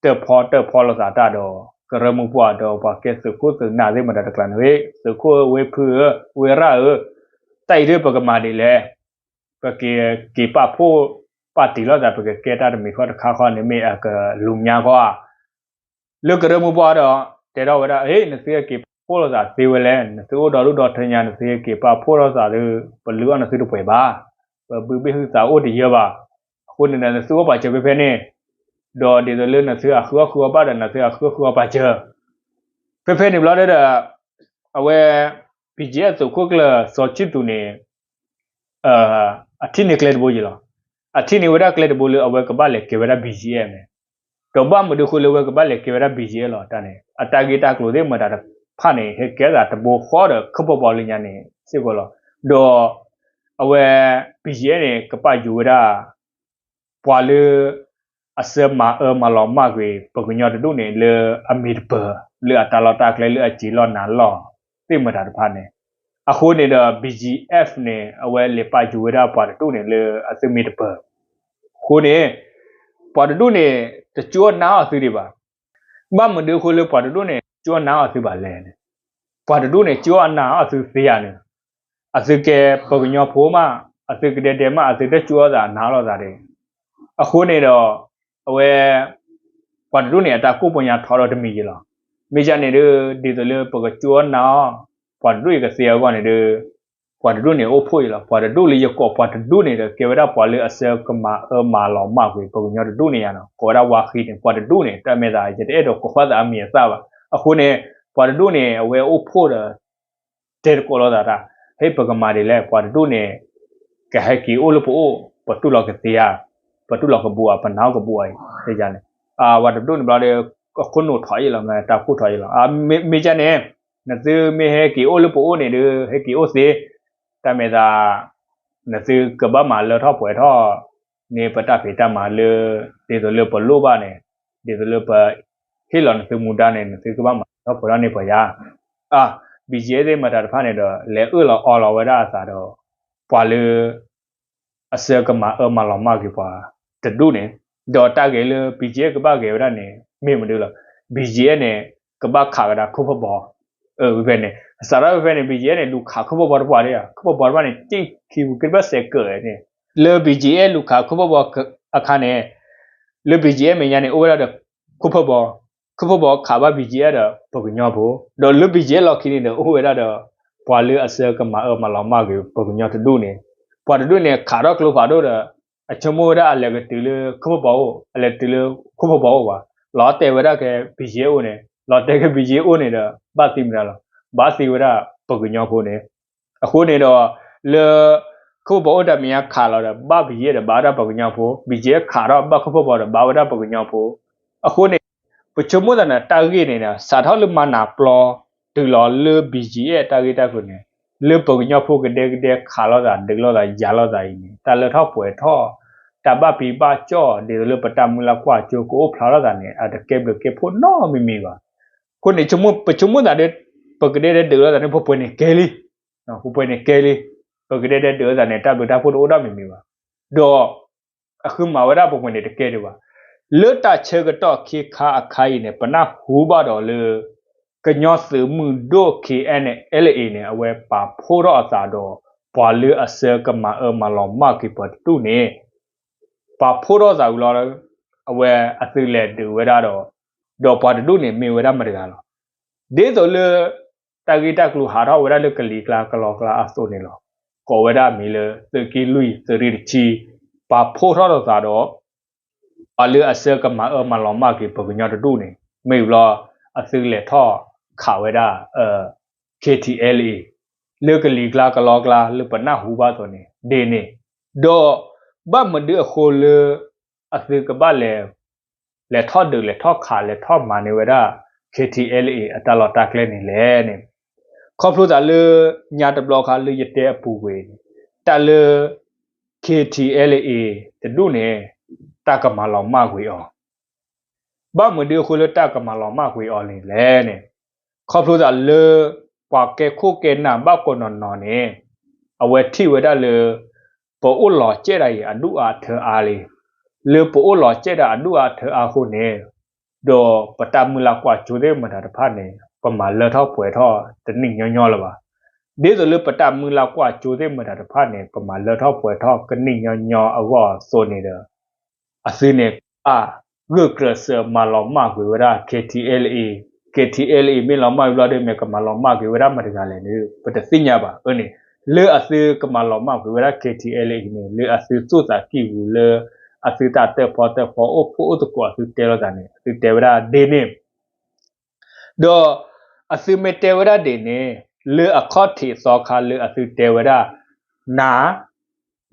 တၢၣ်ဖီတၢၣ်ဖီလိာ်သးတၢ်ဒီး ကရၢမိၢ်ပှၢ်ဒီးပှၤကဲသုးခိၣ်သုးနၢ်သ့ၣ်မတၤတကျါန့ၣ် သုးခိၣ်ဧၢ ဝ့ၢ်ဖုဧၢ ဝ့ၢ်ရၣ်ဧၢ တၢ်အံၤဒ်ပကမၤဒ်လဲၣ် ပကက့ၤပာ်ဖှိၣ် ပာ်တံၢ်လိာ်သး ပကကဲတၢ်တမံၤဃီတခါဃီန့ၣ် မ့ၢ်အကလူၤညါဃီဧါ လၢကရၢမိၢ်ပှၢ်ဒီး တဲထီၣ်ဝဲဒၣ် အ့ နသုက့ၤပာ်ဖှိၣ်လိာ်သးသ့ဝဲလဲၣ် နသုအိၣ်ဒီဒူၣ်ဒီထၢညါ နသုက့ၤပာ်ဖှိၣ်လိာ်သးဒီး ပလုၢ်အီၣ်နသုတပှဲၤဘၣ်, ပဘုဘ့ၣ်ဟုသးအိၣ်တယၢဘၣ်, အဃိန့ၣ်ဒီး နသုအိၣ်ပာ်စၢၤဖဲဖဲန့ၣ်, ဒီးဒ်သိးလၢနသုအဃုအီၣ်ဃုအီဘၣ်ဒီး နသုအဃုအီၣ်ဃုအီပာ်စၢၤ, ဖဲဖဲန့ၣ်ဘျီဒီး အဝဲ ဘံၣ်ကၠံၣ်အဲၣ် သုးခိၣ်ကျၢၢ်စီၤဆံၣ်သူးန့ၣ် အထံၣ်န့ၢ်ကျဲတဘိယံၤလီၤ. အထံၣ်န့ၢ်ဝဲဒၣ်ကျဲတဘိလၢအဝဲကဘၣ်လဲၤကဲဝဲဒၣ် ဘံၣ်ကၠံၣ်အဲၣ် န့ၣ်, ဒီးဘၣ်မနုၤအဃိလၢအဝဲကဘၣ်လဲၤကဲဝဲဒၣ် ဘံၣ်ကၠံၣ်အဲၣ် လီၤတၢ်န့ၣ် အတၢ်ဂ့ၢ်တၢ်ကျိၤသ့ၣ်မတၤတဖၣ်န့ၣ် ဟဲကဲထီၣ်သးတဘိဃီဒီးခိၣ်ဖီၣ်ဘီလၢညါန့ၣ်စ့ၢ်ကီးလီၤ. ဒီး အဝဲ ဘံၣ်ကၠံၣ်အဲၣ် န့ၣ် ကပာ်ယိၤဝဲဒၣ် ပှၤလၢ အစၢၤမၤအၢမၤလီၤမၢ်ကွံာ် ပှၤကညီတဒူၣ်န့ၣ် လၢအမ့ၢ်တပၢၤ လၢအတၢ်လီၢ်တၢ်ကျဲ လၢအစံာ်လီၢ်နၤလီၢ်သ့ၣ်မတၤတဖၣ်န့ၣ်, အဃိန့ၣ်ဒီး ဘံၣ်ကၠံၣ်အဲၣ် န့ၣ် အဝဲလဲၤပာ်ယိၤဝဲဒၣ်ပှၤတဒူၣ်န့ၣ်လၢအသုမ့ၢ်တပၢၤ, အဃိန့ၣ် ပှၤတဒူၣ်န့ၣ် တကၠိအနါအီၣ်သုဒံးဘၣ်. ဘၣ်မနုၤအဃိလၢပှၤတဒူၣ်န့ၣ် ကၠိအနါအီၣ်သုဘၣ်လဲၣ်န့ၣ်, ပှၤတဒူၣ်န့ၣ် ကၠိအနါအီၣ်သုသ့ဧါန့ၣ်, အသုကဲပှၤကညီဖိမး, အသုကဒဲဒဲမး, အသုတကၠိအီၣ်သးနါလိာ်သးဒၣ်, အဃိန့ၣ်ဒီး အဝဲ ပှၤတဒူၣ်န့ၣ် အတၢ်ကိၢ်ပူၤညါထီထီၣ်တမံၤယံၤလီၤ. မ့ၢ်ဒ်န့ၣ်ဒီး ဒ်သိးလၢပကကၠိအနါအီၣ် ပှၤတဒူၣ်အံၤကသ့အဂီၢ်န့ၣ်ဒီး ပှၤတဒူၣ်န့ၣ်အိၣ်ဖှိၣ်အံၤလီၤ. ပှၤတဒူၣ်လၢယကိးပှၤတဒူၣ်န့ၣ်ဒီး ကဲဝဲဒၣ်ပှၤလၢအစၢၤကမၤအၢမၤလီၤမၢ်ကွံာ် ပှၤကညီတဒူၣ်န့ၣ်ယါန့ၣ်, ကိးဝဲဒၣ်ဝါဃံန့ၣ် ပှၤတဒူၣ်န့ၣ် တၢ်မ့ၢ်သး ယတအဲၣ်ဒိးကိးဃီသးအမံၤအသၣ်ဘၣ်. အဃိန့ၣ် ပှၤတဒူၣ်န့ၣ် အဝဲအိၣ်ဖှိၣ်ဒီး တဲသကိးလိာ်သးတၢ်, ဟဲပကမၤဒ်လဲၣ်, ပှၤတဒူၣ်န့ၣ် ကဟဲက့ၤအိၣ်လၢပအိၣ်, ပတူၢ်လိာ်ကသ့ဧါ, ပတူၢ်လိာ်ကဘူးဧါ, ပနာ်ကဘူးဧါ, န့ၣ် ပှၤတဒူၣ်န့ၣ်ဘျီဒီး အခိၣ်နူာ်ထီၣ်အံၤလီၤ, တၢ်ကိၢ်ထီၣ်အံၤလီၤ. မ့ၢ်ဒ်န့ၣ် နသုမ့ၢ်ဟဲက့ၤအိၣ်လၢပအိၣ်န့ၣ်ဒီး ဟဲက့ၤအိၣ်သ့, တၢ်မ့ၢ်သး နသုကဘၣ်မၤလၢထီၣ်ပှဲၤထီၣ် န့ၢ်ပတၢ်ဖံးတၢ်မၤလၢ ဒ်သိးလၢပလိၣ်ဘၣ်န့ၣ်, ဒ်သိးလၢပ ဟ့ၣ်လီၤနသုမူဒါန့ၣ် နသုကဘၣ်မၤလၢထီၣ်ပှဲၤထီၣ်န့ၢ်ပှၤယါ. အါ ဘံၣ်ကၠံၣ်အဲၣ် သ့ၣ်မတၤတဖၣ်န့ၣ်ဒီး လဲၤအၢၣ်လီၤအီလီၤဝဲဒၣ်အသးဒီး ပှၤလၢ အစၢၤကမၤအၢမၤလီၤမၢ်ကွံာ်ပှၤတဒူၣ်န့ၣ်, ဒီးတၢ်ဂ့ၢ်လၢ ဘံၣ်ကၠံၣ်အဲၣ် ကဘၣ်ဂဲၤဝဲဒၣ်န့ၣ် မ့ၢ်မနုၤလဲၣ်. ဘံၣ်ကၠံၣ်အဲၣ် န့ၣ် ကဘၣ်ခးကဒါခိၣ်ဖီၣ်ဘီ, ဖဲန့ၣ် စးထီၣ်ဖဲဖဲန့ၣ် ဘံၣ်ကၠံၣ်အဲၣ် န့ၣ် လူၤခးခိၣ်ဖီၣ်ဘီတပှၢ်ဒၣ်ဧါ, ခိၣ်ဖီၣ်ဘီတပှၢ်န့ၣ် က့ၣ်ခံပူၤက့ဘၣ်စဲးကၢးန့ၣ်, လၢ ဘံၣ်ကၠံၣ်အဲၣ် လူၤခးခိၣ်ဖီၣ်ဘီ အခါန့ၣ် လၢ ဘံၣ်ကၠံၣ်အဲၣ် မဲာ်ညါန့ၣ် အိၣ်ဝဲဒၣ်ဒီး ခိၣ်ဖီၣ်ဘီ, ခိၣ်ဖီၣ်ဘီခးဘၣ် ဘံၣ်ကၠံၣ်အဲၣ် ဒီးပှၤကညီဖိ, ဒီးလၢ ဘံၣ်ကၠံၣ်အဲၣ် လီၢ်ခံန့ၣ်ဒီး အိၣ်ဝဲဒၣ်ဒီး ပှၤလၢအစၢၤကမၤအၢမၤလီၤမၢ်ကွံာ် ပှၤကညီတဒူၣ်န့ၣ်, ပှၤတဒူၣ်န့ၣ် ခးထီၣ်ကျိဖးဒိၣ်ဒီး အဆိကမိၣ်ဝဲဒၣ်အလဲၤကတုၤလၢခိၣ်ဖီၣ်ဘီအိၣ်, အလဲၤတုၤလၢခိၣ်ဖီၣ်ဘီအိၣ်ဘၣ်, လီၤတဲာ်ဝဲဒၣ်ကဲ ဘံၣ်ကၠံၣ်အဲၣ် အိၣ်န့ၣ်, လီၤတဲာ်ကဲ ဘံၣ်ကၠံၣ်အဲၣ် အိၣ်န့ၣ်ဒီး ဘၣ်သံမတၤလီၤ, ဘၣ်သံဝဲဒၣ်ပှၤကညီဖိန့ၣ်, အဃိန့ၣ်ဒီး လၢ ခိၣ်ဖီၣ်အိၣ်တၢ်မဲာ်ညါခးလီၤဒီး ဘၣ် ဘီၣ်ယဲၣ် ဒီးဘၣ်ဝဲဒၣ်ပှၤကညီဖိ, ဘီၣ်ယဲၣ် ခးထီၣ်ဘၣ်ခိၣ်ဖီၣ်ဘီၣ်ဒီး ဘၣ်ဝဲဒၣ်ပှၤကညီဖိ. အဃိန့ၣ် ပဆိကမိၣ်သးန့ၣ် တၢ်ဂ့ၢ်န့ၣ် စးထီၣ်လၢမၤနၢၤပျီ တုၤလီၤလၢ ဘီၣ်ယဲၣ် တၢ်ဂ့ၢ်တၢ်ကျိၤန့ၣ် လၢပှၤကညီဖိကဒဲကဒဲ ခးလိာ်သး ဒုးလိာ်သး ယၤလိာ်သးအံၤန့ၣ် တၢ်လၢထီၣ်ပှဲၤထီၣ် တၢ်ဘၣ်ဖံးဘၣ်ကၠီၣ် ဒ်သိးလၢပတၢ်မုၢ်လၢ်ကွၢ်စိကအိၣ်ဖျါထီၣ်သးန့ၣ် အတကဲဘျုးကဲဖှိၣ်နီတမံၤမံၤဘၣ်. အဃိန့ၣ် ပဆိကမိၣ်သးဒီး ပကဒဲဒဲဒုးလိာ်သးန့ၣ် ပှဲၤပှဲၤန့ၣ်ကဲလံ, ပှဲၤပှဲၤန့ၣ်ကဲလံ, ပကဒဲဒဲဒုးလိာ်သးန့ၣ် တၢ်ဘျုးတၢ်ဖှိၣ်တအိၣ်နီတမံၤမံၤဘၣ်. ဒီး အဃုမၤဝဲဒၣ်ပှဲၤပှဲၤန့ၣ်တကဲဒံးဘၣ်. လၢတၢ်ဆၢကတီၢ်ခ့ခါအခါအံၤန့ၣ် ပနၢ်ဟူဘၣ်ဒီးလၢ ကညီသုးမုၢ်ဒိၣ် KNLA န့ၣ် အဝဲပာ်ဖှိၣ်ထီၣ်အသးဒီး ပှၤလၢအဆၢကမၤအၢမၤလီၤမၢ်က့ၤပှၤတဒူၣ်န့ၣ် ပာ်ဖှိၣ်ထီၣ်သးဝံၤလီၤ အဝဲအသုးလဲၤဒုးဝဲဒၣ်ဒီး ဒီးပှၤတဒူၣ်န့ၣ် မ့ၢ်ဝဲဒၣ်မတၤတဂၤလီၤ. ဒ်သိးလၢ တၢ်ဂ့ၢ်တၢ်ကျိၤဟးထီၣ်ဝဲဒၣ်လၢကလံၤကျါကလီကျါအသိးန့ၣ်လီၤ. ကိးဝဲဒၣ်မံၤလၢ သုးက့လွံၢ် သုးရ့ၣ်တဆံ ပာ်ဖှိၣ်ထီၣ်ထီၣ်သးဒီး ပှၤလၢအဆၢကမၤအၢမၤလီၤမၢ်က့ၤပှၤကညီတဒူၣ်န့ၣ် မ့ၢ်ဝံၤလီၤ အသုးလဲၤထီၣ်ခးဝဲဒၣ် KTLA လၢကလံၤကျါကလီကျါလၢပနၢ်ဟူဘၣ်အသိးန့ၣ် ဒ်န့ၣ်, ဒီး ဘၣ်မနုၤအဃိလၢ အသုးကဘၣ်လဲၤ လဲၤထီၣ်ဒုးလဲၤထီၣ်ခးလဲၤထီၣ်မၤန့ၢ်ဝဲဒၣ် KTLA အတၢ်လီၢ်တၢ်ကျဲန့ၣ်လဲၣ်န့ၣ်, ခီဖျိသးလၢ ညါတဘျီခါလၢယတဲအပူၤကွံာ်န့ၣ် တၢ်လၢ KTLA တဒူၣ်န့ၣ် တၢ်ကမၤလီၤမၢ်ကွံာ်အီၤ ဘၣ်မနုၤအဃိလၢတၢ်ကမၤလီၤမၢ်ကွံာ်အီၤန့ၣ်လဲၣ်န့ၣ်, ခီဖျိသးလၢ ပှၤကဲခိၣ်ကဲနၢ်ဘၣ်ကိးနီၢ်နီၢ်န့ၣ် အဝဲထံၣ်ဝဲဒၣ်လၢ ပအိၣ်လီၤစဲၣ်ဒၣ်အံၤအဒူၣ်အါအထၢအါလံ. လၢပအိၣ်လီၤစဲၣ်ဒၣ်အဒူၣ်အါအထၢအါအဃိန့ၣ် ဒီးပတၢ်မုၢ်လၢ်ကွၢ်စိသ့ၣ်မတၤတဖၣ်န့ၣ် ပမၤလၢထီၣ်ပှဲၤထီၣ်တနံၣ်ညီညီလၢၤဘၣ်. ဒ်သိးလၢပတၢ်မုၢ်လၢ်ကွၢ်စိသ့ၣ်မတၤတဖၣ်န့ၣ် ပမၤလၢထီၣ်ပှဲၤထီၣ်ကနံၣ်ညီညီအဂီၢ်အသိးန့ၣ်ဒီး အသုးန့ၣ် ကဘၣ်ဂၢၢ်ကျၢၤစၢၤမၤလီၤမၢ်ကွံာ်ဝဲဒၣ် KTLA, KTLA မ့ၢ်လီၤမၢ်ဝံၤဘျီဒီး မ့ၢ်ကမၤလီၤမၢ်ကွံာ်ဝဲဒၣ်မတၤတဂၤလဲၣ်န့ၣ် ပတသ့ၣ်ညါဘၣ်. အန့ၣ် လၢအသုးကမၤလီၤမၢ်ကွံာ်ဝဲဒၣ် KTLA အံၤန့ၣ် လၢအသုးသူၣ်သးကံၢ်ပူၤလၢ အသုးတၢ်တၢၣ်ဖီတၢၣ်ဖီအိၣ်ဖှိၣ်အိၣ်သကိးအသုးတဲလိာ်သးန့ၣ် အသုးတဲဝဲဒၣ်ဒ်န့ၣ် ဒီးအသုးမ့ၢ်တဲဝဲဒၣ်ဒ်န့ၣ် လၢအခီၣ်ထံးသီခါလၢအသုးတဲဝဲဒၣ် နၤ,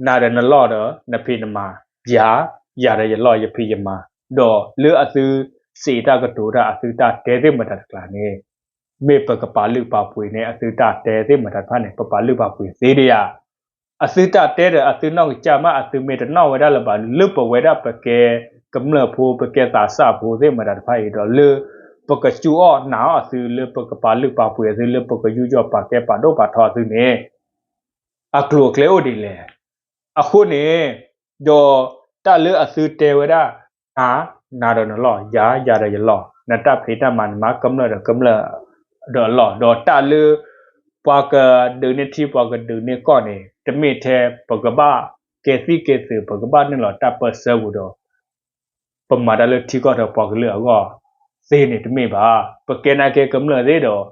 နၤဒီးနလီၢ်ဒီးနဖံးနမၤ, ယၤ, ယၤဒီးယလီၢ်ယဖံးယမၤ, ဒီးလၢအသုးစံးတၢ်ကတိၤတၢ်အသုးတၢ်တဲသ့ၣ်မတၤတကျါန့ၣ် မ့ၢ်ပကပာ်လုၢ်ပာ်ပှ့ၤန့ၣ် အသုးတၢ်တဲသ့ၣ်မတၤတဖၣ်န့ၣ် ပပာ်လုၢ်ပာ်ပှ့ၤသ့ဒံးဧါ. အသုးတၢ်တဲဒီးအသုးနီၢ်ကစၢ်မး အသုးမ့ၢ်တနီၣ်ဝဲဒၣ်လၢၤဘၣ် လၢပဝဲဒၣ်ပကဲကမျၢၢ်ဖိ ပကဲသးစၢ်ဖိသ့ၣ်မတၤတဖၣ်အံၤဒီး လၢပကစူၢ်အီၣ်နာ်အီၣ်အသုး လၢပကပာ်လုၢ်ပာ်ပှ့ၤအသုး လၢပကယူးယီၣ်ပာ်ကဲပာ်ဒိၣ်ပာ်ထီအသုးန့ၣ် အကျိၤအကျဲအိၣ်ဒ်လဲၣ်. အဃိန့ၣ် ဒီးတၢ်လၢအသုးတဲဝဲဒၣ် နၤ, နၤဒီးနလီၢ်, ယၤ, ယၤဒီးယလီၢ်, နတၢ်ဖံးတၢ်မၤန့ၣ် မၤကမျၢၢ်ဒီးကမျၢၢ်ဒီးအလီၢ်, ဒီးတၢ်လၢ ပှၤကဒုးန့ၢ်ထံ ပှၤကဒုးန့ၢ်ကီၢ်န့ၣ် တမ့ၢ်ထဲပကဘၣ်ကဲသံၣ်ကဲသုး ပကဘၣ်နုာ်လီၤတၢ်ပၢၢ်ဆၢပူၤဒီး ပမၤတၢ်လၢထံကီၢ်ဒီးပှၤကလုာ်အဂီၢ်သ့န့ၣ်တမ့ၢ်ဘၣ်. ပကဲနာ်က့ကမျၢၢ်သ့ဒီး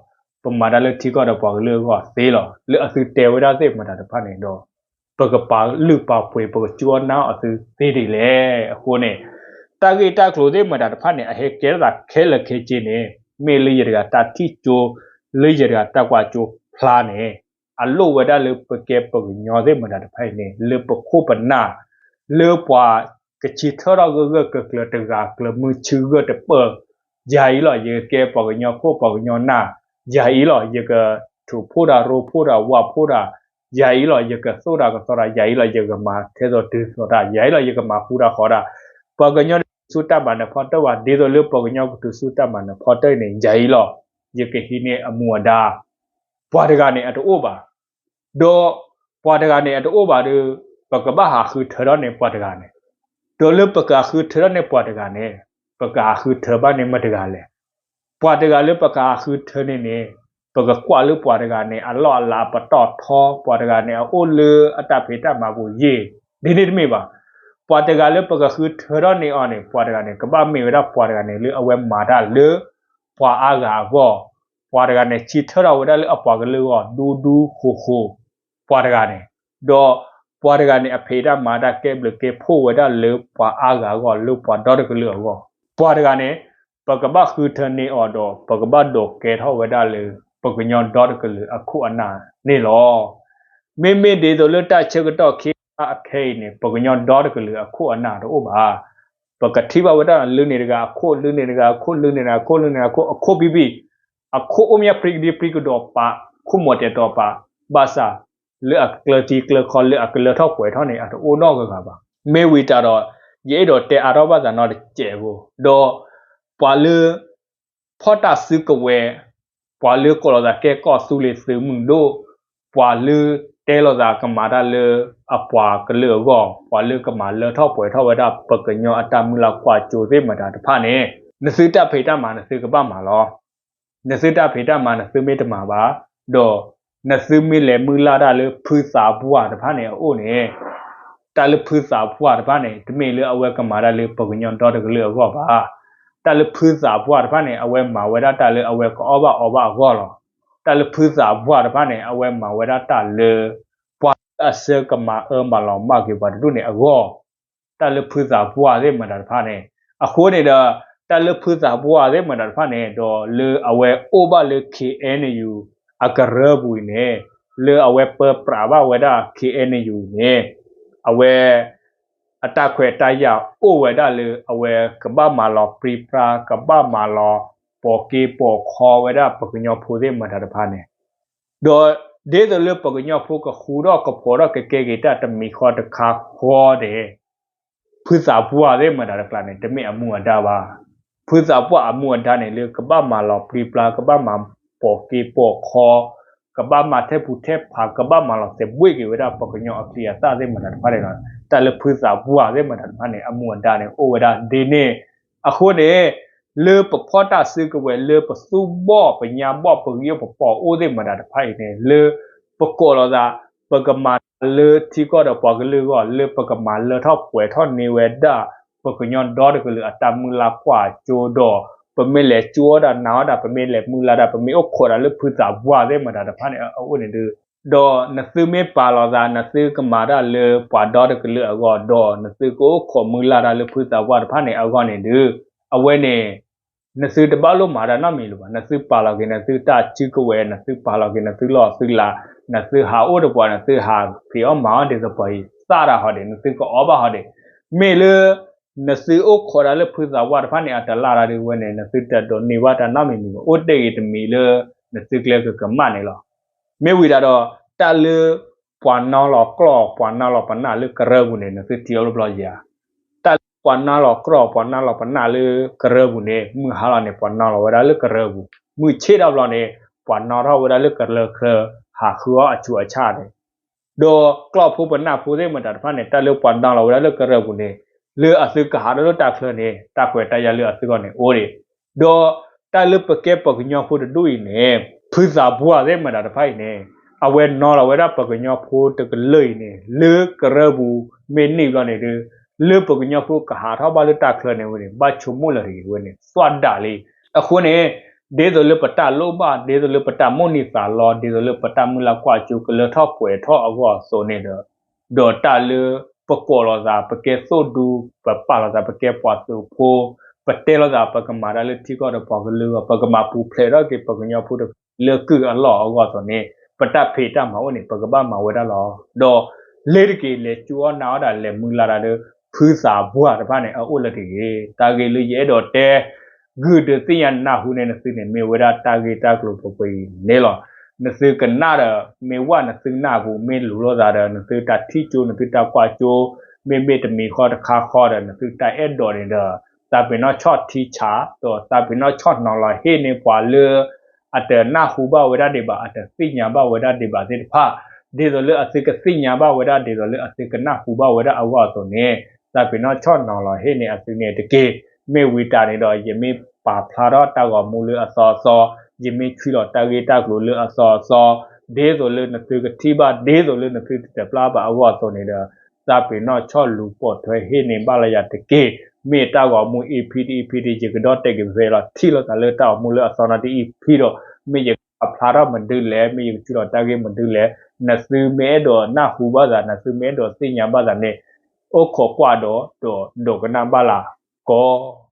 ပမၤတၢ်လၢထံကီၢ်ဒီးပှၤကလုာ်အဂီၢ်သ့လီၤ. လၢအသုးတဲဝဲဒၣ်သ့ၣ်မတၤတဖၣ်န့ၣ်ဒီး ပကပာ်လုၢ်ပာ်ပှ့ၤ ပကစူၢ်အီၣ်နာ်အီၣ်အသုးသ့ဒ်လဲၣ်. အဃိန့ၣ် တၢ်ဂ့ၢ်တၢ်ကျိၤသ့ၣ်မတၤတဖၣ်န့ၣ် အဟဲကဲထီၣ်သးခဲလၢာ်ခဲဆ့န့ၣ် မ့ၢ်လၢယတဂၤတၢ်ထံၣ်ကၠိ လၢယတဂၤတၢ်ကွၢ်ကၠိဖျါန့ၣ် အလိၣ်ဝဲဒၣ်လၢပကဲပှၤကညီသ့ၣ်မတၤတဖၣ်အံၤန့ၣ် လၢပခိၣ်ပနၢ် လၢပှၤကဆံထၢၣ်ထီၣ်ဂၢၢ်ဂၢၢ်ကျၢၤကျၢၤ တဂၤကျၢၤမုၢ်ဆ့ဂၢၢ်တပၢၢ်, ယၤအံၤလီၤ ယကကဲပှၤကညီခိၣ်ပှၤကညီနၢ်, ယၤအံၤလီၤ ယကထူးဖှိၣ်တၢ်ရိဖှိၣ်တၢ်ဝးဖှိၣ်တၢ်, ယၤအံၤလီၤယကသိၣ်တၢ်ကသီတၢ်, ယၤအံၤလီၤယကမၤထဲသိးတုၤသိးတၢ်, ယၤအံၤလီၤယကမၤဃူတၢ်ဃီတၢ်, ပှၤကညီတစူၢ်တၢ်မၤနၢၤဖီတၢၣ်ဘၣ် ဒ်သိးလၢပှၤကညီကတုၤဆူတၢ်မၤနၢၤဖီတၢၣ်အံၤန့ၣ် ယၤအံၤလီၤ ယကဟံးန့ၢ်အမူအဒါ ပှၤတဂၤန့ၣ်အတအိၣ်ဘၣ်. ဒီးပှၤတဂၤန့ၣ်အတအိၣ်ဘၣ်ဒီး ပကဘၣ်ဟးဃုထၢထီၣ်န့ၢ်ပှၤတဂၤန့ၣ်, ဒီးလၢပကဟးဃုထၢထီၣ်န့ၢ်ပှၤတဂၤန့ၣ် ပကဟးဃုထၢဘၣ်န့ၢ်မတၤတဂၤလဲၣ်. ပှၤတဂၤလၢပကဟးဃုထၢန့ၢ်န့ၣ် ပကကွၢ်လၢပှၤတဂၤန့ၣ် အလီၢ်အလၤအပတီၢ်ထီ, ပှၤတဂၤန့ၣ်အအိၣ်လၢအတၢ်ဖံးတၢ်မၤပူၤယံာ်, ဒ်န့ၣ်တမ့ၢ်ဘၣ်. ပှၤတဂၤလၢပကဃုထၢထီၣ်န့ၢ်အီၤန့ၣ် ပှၤတဂၤန့ၣ် ကဘၣ်မ့ၢ်ဝဲဒၣ်ပှၤတဂၤန့ၣ် လၢအဝဲမၤတၢ်လၢ ပှၤအါဂၤအဂီၢ်, ပှၤတဂၤန့ၣ် ဆံထၢၣ်ထီၣ်ဝဲဒၣ်လၢအပှၤကလုာ်အဂီၢ် ဒူဒူဃိၤဃိၤ, ပှၤတဂၤန့ၣ်, ဒီးပှၤတဂၤန့ၣ် အဖံးတၢ်မၤတၢ်ကဲဘျုးကဲဖှိၣ်ဝဲဒၣ်လၢပှၤအါဂၤအဂီၢ် လၢပှၤဒီတကလုာ်အဂီၢ်, ပှၤတဂၤန့ၣ် ပကဘၣ်ဃုထၢန့ၢ်အီၤဒီး ပကဘၣ်ဒိးကဲထီၣ်ဝဲဒၣ်လၢ ပှၤကညီဒီတကလုာ်အခိၣ်အနၢ်န့ၣ်လီၤ. မ့မ့ၢ်ဒ်သိးလၢတၢ်ဆၢကတီၢ်ခံခါအခဲအံၤန့ၣ် ပှၤကညီဒီတကလုာ်အခိၣ်အနၢ်တအိၣ်ဘၣ်. ပကထံၣ်ဘၣ်ဝဲဒၣ် လုၢ်န့ၢ်တဂၤအခိၣ် လုၢ်န့ၢ်တဂၤအခိၣ် လုၢ်န့ၢ်တဂၤအခိၣ် လုၢ်န့ၢ်တဂၤအခိၣ် အခိၣ်ဘံၣ်ဘံၣ် အခိၣ်အိၣ်မ့ၢ်ပြံကဒံပြံကဒီးပာ် ခိၣ်မီၤတဲာ်တီၤပာ် ဘၣ်ဆၣ် လၢအကျၢၤထံကျၢၤကီၢ် လၢအကလၢထီၣ်ပှဲၤထီၣ်န့ၣ် အတအိၣ်နီတဂၤဘၣ်. မ့ၢ်ဝံၤတၢ်ဒီး ယအဲၣ်ဒိးတဲအါထီၣ်ဘၣ်သးနီတစဲးဖိ ဒီး ပှၤလၢ ဖီၣ်တၢ်စုကဝဲၤ, ပှၤလၢကိးလီၤသးကဲကီၢ်သူလ့ၤသုးမုၢ်ဒိၣ်, ပှၤလၢတဲလိာ်သးကမၤတၢ်လၢအပှၤကလုာ်အဂီၢ်, ပှၤလၢကမၤလၢထီၣ်ပှဲၤထီၣ်ဝဲဒၣ်ပှၤကညီအတၢ်မုၢ်လၢ်ကွၢ်စိသ့ၣ်မတၤတဖၣ်န့ၣ်, နသုတၢ်ဖံးတၢ်မၤနသုကဘၣ်မၤလီၤ. နသုတၢ်ဖံးတၢ်မၤနသုမ့ၢ်တမၤဘၣ်, ဒီးနသုမ့ၢ်လဲၤမုၢ်လၢ်တၢ်လၢဖုသးပှၢ်တဖၣ်န့ၣ်အအိၣ်န့ၣ်, တၢ်လၢဖုသးပှၢ်တဖၣ်န့ၣ် တမ့ၢ်လၢအဝဲကမၤတၢ်လၢပှၤကညီဒီတကလုာ်အဂီၢ်ဘၣ်. တၢ်လၢဖုသးပှၢ်တဖၣ်န့ၣ် အဝဲမၤဝဲဒၣ်တၢ်လၢအဝဲကအီၣ်ဘၣ်အီဘၣ်အဂီၢ်လီၤ. တၢ်လၢဖုသးပှၢ်တဖၣ်န့ၣ် အဝဲမၤဝဲဒၣ်တၢ်လၢ ပှၤလၢအဆၢကမၤအၢမၤလီၤမၢ်က့ၤပှၤတဒူၣ်န့ၣ်အဂီၢ် တၢ်လၢဖုသးပှၢ်သ့ၣ်မတၤတဖၣ်န့ၣ်, အဃိန့ၣ်ဒီး တၢ်လၢဖုသးပှၢ်သ့ၣ်မတၤတဖၣ်န့ၣ် ဒီးလၢအဝဲအိၣ်ဘၣ်လၢ ခ့ၣ်အဲၣ်ယူၣ် အကရၢပူၤအံၤန့ၣ်, လၢအဝဲပၢပြးဘၣ်ဝဲဒၣ် ခ့ၣ်အဲၣ်ယူၣ် အံၤန့ၣ်, အဝဲ အတၢ်ခွဲးတၢ်ယာ်အိၣ်ဝဲဒၣ်လၢအဝဲကဘၣ်မၤလီၤပြံပြါ ကဘၣ်မၤလီၤပိာ်က့ပိာ်ခီဝဲဒၣ်ပှၤကညီဖိသ့ၣ်မတၤတဖၣ်န့ၣ်, ဒီးဒ်သိးလၢပှၤကညီဖိကဃူထီၣ်ကဖိးထီၣ်ကကဲက့ၤတၢ်တမံၤဃီတခါဃီန့ၣ်, ဖုသးပှၢ်သ့ၣ်မတၤတဖၣ်န့ၣ် တမ့ၢ်အမူအဒါဘၣ်. ဖုသးပှၢ်အမူအဒါန့ၣ် လၢကဘၣ်မၤလီၤပြံပြါ ကဘၣ်မၤပိာ်က့ပိာ်ခီ, ကဘၣ်မၤထဲပူၤထဲဖး ကဘၣ်မၤလီၤသဘှ့က့ၤဝဲဒၣ်ပှၤကညီအကျံၤအသၣ်သ့ၣ်မတၤတဖၣ်န့ၣ်လီၤ. တၢ်လၢဖုသးပှၢ်သ့ၣ်မတၤတဖၣ်န့ၣ် အမူအဒါန့ၣ် အိၣ်ဝဲဒၣ်ဒ်န့ၣ်, အဃိန့ၣ် လၢပဖီၣ်တၢ်စုကဝဲၤ လၢပသူၣ်ဘီၣ်ပညါဘီၣ် ပဂံၢ်အိၣ်ပပီၣ်အိၣ်သ့ၣ်မတၤတဖၣ်အံၤန့ၣ် လၢပကိးလီၤသး ပကမၤတၢ်လၢထံကီၢ်ဒီးပှၤကလုာ်အဂီၢ် လၢပကမၤလၢထီၣ်ပှဲၤထီၣ်န့ၢ်ဝဲဒၣ် ပှၤကညီဒီတကလုာ်အတၢ်မုၢ်လၢ်ကွၢ်စိဒီး ပမ့ၢ်လဲၤကၠိအီၣ်တၢ်နးအီၣ်တၢ် ပမ့ၢ်လဲၤမုၢ်လၢ်တၢ် ပမ့ၢ်အိၣ်ခိးတၢ်လၢဖုသးပှၢ်သ့ၣ်မတၤတဖၣ်န့ၣ် အအိၣ်န့ၣ်ဒုး ဒီးနသုမ့ၢ်ပာ်လီၤသး နသုကမၤတၢ်လၢပှၤဒီတကလုာ်အဂီၢ် ဒီးနသုကအိၣ်ခိးမုၢ်လၢ်တၢ်လၢဖုသးပှၢ်တဖၣ်န့ၣ်အဂီၢ်န့ၣ်ဒုး အဝဲန့ၣ် နသုတဘၣ်လိၣ်မၤတၢ်နီတမံၤလၢၤဘၣ်. နသုပာ်လီၤက့ၤနသုတၢ်စုကဝဲၤ နသုပာ်လီၤက့ၤနသုလီၢ်သုလၤ နသုဟးအိၣ်တပှၤ နသုဟးဖံးအီၣ်မၤအီၣ်ဒ်သိးပှၤအံၤသၣ်တၢ်ဟီဒံး နသုကအီၣ်ဘၣ်ဟီဒံး မ့ၢ်လၢ နသုအိၣ်ခိးတၢ်လၢဖုသးပှၢ်တဖၣ်န့ၣ် အတလၢ်တၢ်ဒုးဝဲန့ၣ် နသုတဒိးန့ၢ်ဘၣ်တၢ်နီတမံၤမံၤ အိၣ်တ့ၢ်ဂ့ၤတမံၤလၢ နသုကျဲကကမၣ်န့ၣ်လီၤ. မ့ၢ်ဝံၤတၢ်ဒီး တၢ်လၢ ပှၤနီလီၤကျီၢ် ပှၤနီလီၤပနၢ်လၢကရၢပူၤန့ၣ် နသုထံၣ်အီၤလၢဘျီယၤ တၢ်လၢပှၤနီလီၤကျီၢ် ပှၤနီလီၤပနၢ်လၢကရၢပူၤန့ၣ် မုၢ်ဟါလီၤန့ၣ် ပှၤနီလီၤဝဲဒၣ်လၢကရၢပူၤ မုၢ်ဆ့ၣ်ထီၣ်ဘျီန့ၣ် ပှၤနီထီၣ်ဝဲဒၣ်လၢကလၢချၢ ဟးဃုအီၣ်အဆူးအဆၣ်န့ၣ် ဒီးကျီၢ်ဖိပနၢ်ဖိသ့ၣ်မတၤတဖၣ်န့ၣ် တၢ်လၢပှၤနီလီၤဝဲဒၣ်လၢကရၢပူၤန့ၣ် လၢအသုကဟးထီၣ်လၢတၢ်ချၢန့ၣ် တၢ်ခွဲးတၢ်ယာ်လၢအသုဂီၢ်န့ၣ်အိၣ်ဒံး ဒီးတၢ်လၢပကဲပှၤကညီဖိတဒူၣ်အံၤန့ၣ် ဖုသးပှၢ်သ့ၣ်မတၤတဖၣ်အံၤန့ၣ် အဝဲနီလီၤဝဲဒၣ်ပှၤကညီဖိတကလုာ်အံၤန့ၣ် လၢကရၢပူၤမ့ၢ်န့ၢ်ဘျီန့ၣ်ဒုး လၢပှၤကညီဖိကဟးထီၣ်ဘၣ်လၢတၢ်ချၢန့ၣ်ဝဲန့ၣ် ဘၣ်ဆိကမိၣ်လၢၤတဂ့ၤဝဲန့ၣ် သွၣ်ဒၣ်လံ. အဃိန့ၣ် ဒ်သိးလၢပတၢ်လိၣ်ဘၣ် ဒ်သိးလၢပတၢ်မိၣ်န့ၢ်သးလီ ဒ်သိးလၢပတၢ်မုၢ်လၢ်ကွၢ်စိကလၢထီၣ်ပှဲၤထီၣ်အဂီၢ်အသိးန့ၣ်ဒီး ဒီးတၢ်လၢပကိးလီၤသး ပကဲသိၣ်ဒူ ပပာ်လီၤသး ပကဲပှၤသုးဖိ ပတဲလိာ်သး ပကမၤတၢ်လၢထံကီၢ်ဒီးပှၤကလုာ်အဂီၢ် ပကမၤပူၤဖျဲးထီၣ်က့ၤပှၤကညီဖိတကလုာ်လၢကုၢ်အလီၢ်အဂီၢ်အသိးန့ၣ် ပတၢ်ဖံးတၢ်မၤအိၣ်န့ၣ် ပကဘၣ်မၤဝဲဒၣ်လီၤ. ဒီးလ့ၤတက့ၤ လဲၤကၠူအီၣ်နၤအီၣ်ဒၣ် လဲၤမုၢ်လၢ်တၢ်လၢ ဖုသးပှၢ်တဖၣ်န့ၣ် အအိၣ်လၢၤတဂ့ၤ. တၢ်ဂ့ၢ်လၢယအဲၣ်ဒိးတဲ ဂုာ်ဒုးသ့ၣ်ညါနၢ်ဟူန့ၢ်နသုန့ၣ် မ့ၢ်ဝဲဒၣ်တၢ်ဂ့ၢ်တၢ်ကျိၤပှဲၤပှဲၤအံၤန့ၣ်လီၤ. နသုကနၣ်ဒီး မ့ၢ်ဝဲနသုကနၣ်ပူၤ မ့ၢ်လူၤလိာ်သးဒီး နသုတၢ်ထံၣ်ကၠိ နသုတၢ်ကွၢ်ကၠိ မ့မ့ၢ်တမံၤဃီတခါဃီဒီး နသုတၢ်အဲၣ်ဒိးန့ၣ်ဒီး သးပ့ၤနီၣ်ဆီၣ်ထံဆး ဒီးသးပ့ၤနီၣ်ဆီၣ်နီၤလီၤဟ့ၣ်န့ၢ်ပှၤလၢ အတနၢ်ဟူဘၣ်ဝဲဒၣ်ဒံးဘၣ် အတသ့ၣ်ညါဘၣ်ဝဲဒၣ်ဒံးဘၣ်သ့ၣ်တဖၣ် ဒ်သိးလၢအသုကသ့ၣ်ညါဘၣ်ဝဲဒၣ် ဒ်သိးလၢအသုကနၢ်ဟူဘၣ်ဝဲဒၣ်အဂီၢ်အသိးန့ၣ် သးပ့ၤနီၣ်ဆီၣ်နီၤလီၤဟ့ၣ်န့ၢ်အသုန့ၣ်တက့ၢ်. မ့ၢ်ဝံၤတၢ်န့ၣ်ဒီး ယမ့ၢ်ပာ်ဖျါထီၣ်တၢ်ဂီၤမူလၢအသီအသီ, ယမ့ၢ်ဆွံလီၤတၢ်ဂ့ၢ်တၢ်ကျိၤလၢအသီအသီ, ဒ်သိးလၢနသုကထံၣ်ဘၣ် ဒ်သိးလၢနသုတတဲာ်ပျၢ်ဘၣ်အဂီၢ်အသိးန့ၣ်ဒီး သးပ့ၤနီၣ်ဆီၣ်လူၤပိာ်ထွဲဟ့ၣ်န့ၢ်ဘၣ်လၢယၤတက့ၢ်. မ့ၢ်တၢ်ဂီၤမူ EP တ EP တ ယကဒီၣ်တဲာ်က့ၤဖဲလီၤ ထံၣ်လိာ်သးလၢတၢ်ဂီၤမူလၢအသီနီၤတ EP ဒီး မ့ၢ်ယကပာ်ဖျါထီၣ်မနုၤလဲၣ် မ့ၢ်ယကဆွံလီၤတၢ်ဂ့ၢ်မနုၤလဲၣ် နသုမ့ၢ်အဲၣ်ဒိးနၢ်ဟူဘၣ်သး နသုမ့ၢ်အဲၣ်ဒိးသ့ၣ်ညါဘၣ်သးန့ၣ် အိၣ်ခိးကွၢ်ဒီး ဒီးဒိကနၣ်ဘၣ်လၢကီး